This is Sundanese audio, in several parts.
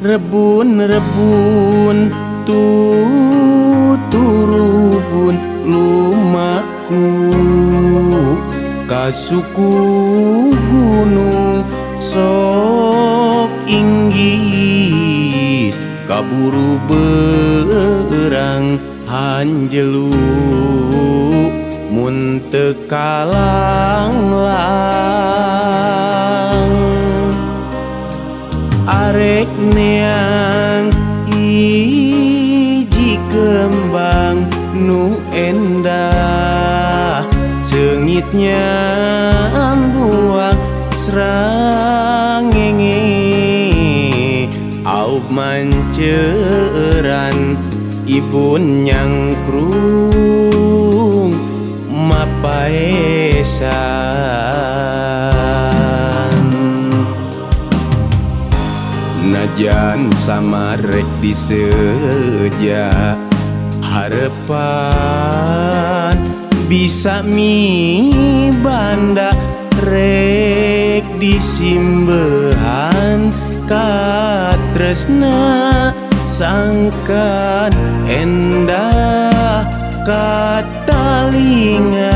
Rebun-rebun tuturubun lumaku ka suku gunung sok inggis kaburu beurang hanjelu mun teu kalanglang. Arek neang hiji kembang nu endah seungitnya buang srangenge aub manceuran ibun nyangkrung mapaesan. Najan samarek diseja harepan bisa mibanda rek disimbehan katresna sangkan endah katalinga.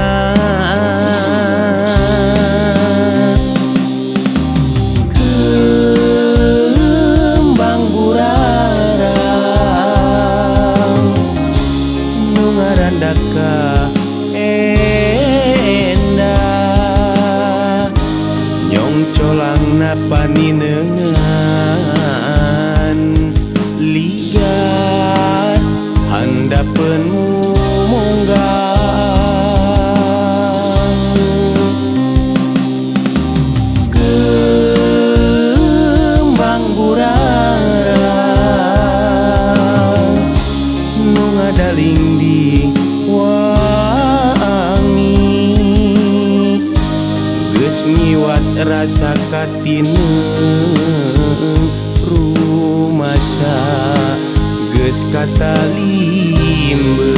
Kembang burarang nu ngarandaka endah nyongcolangna paninengan ligar handapeun munggang. Kembang burarang nu ngadaling di wangi geus ngiwat rasa katineung rumasa geus katalimbeung.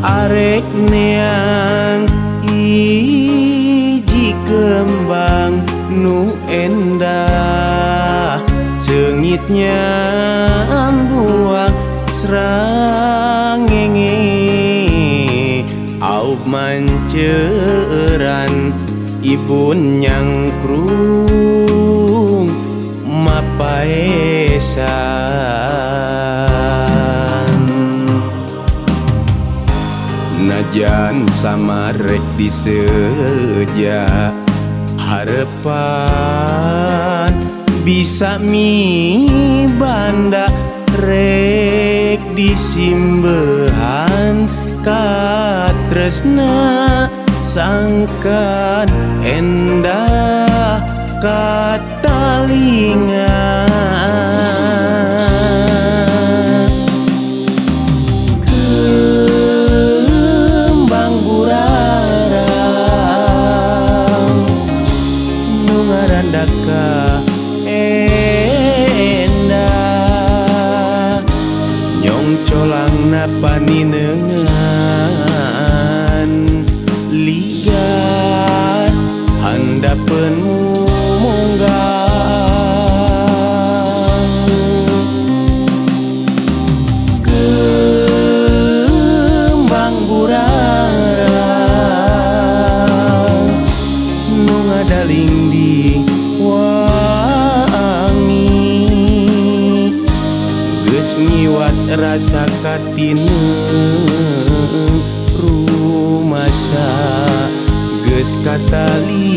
Arek neang hiji kembang nu endah seungitnya buang srangenge aub manceuran ibun nyangkrung mapaesan. Najan samarek diseja harepan bisa mibanda rek disimbehan katresna sangkan endah katalinga. Kembang burarang nu ngarandaka endah nyongcolangna paninengan ligar handapeun munggang. Kembang burarang nu ngadaling di wangi geus ngiwat rasa katineung rumasa geus katalimbeung.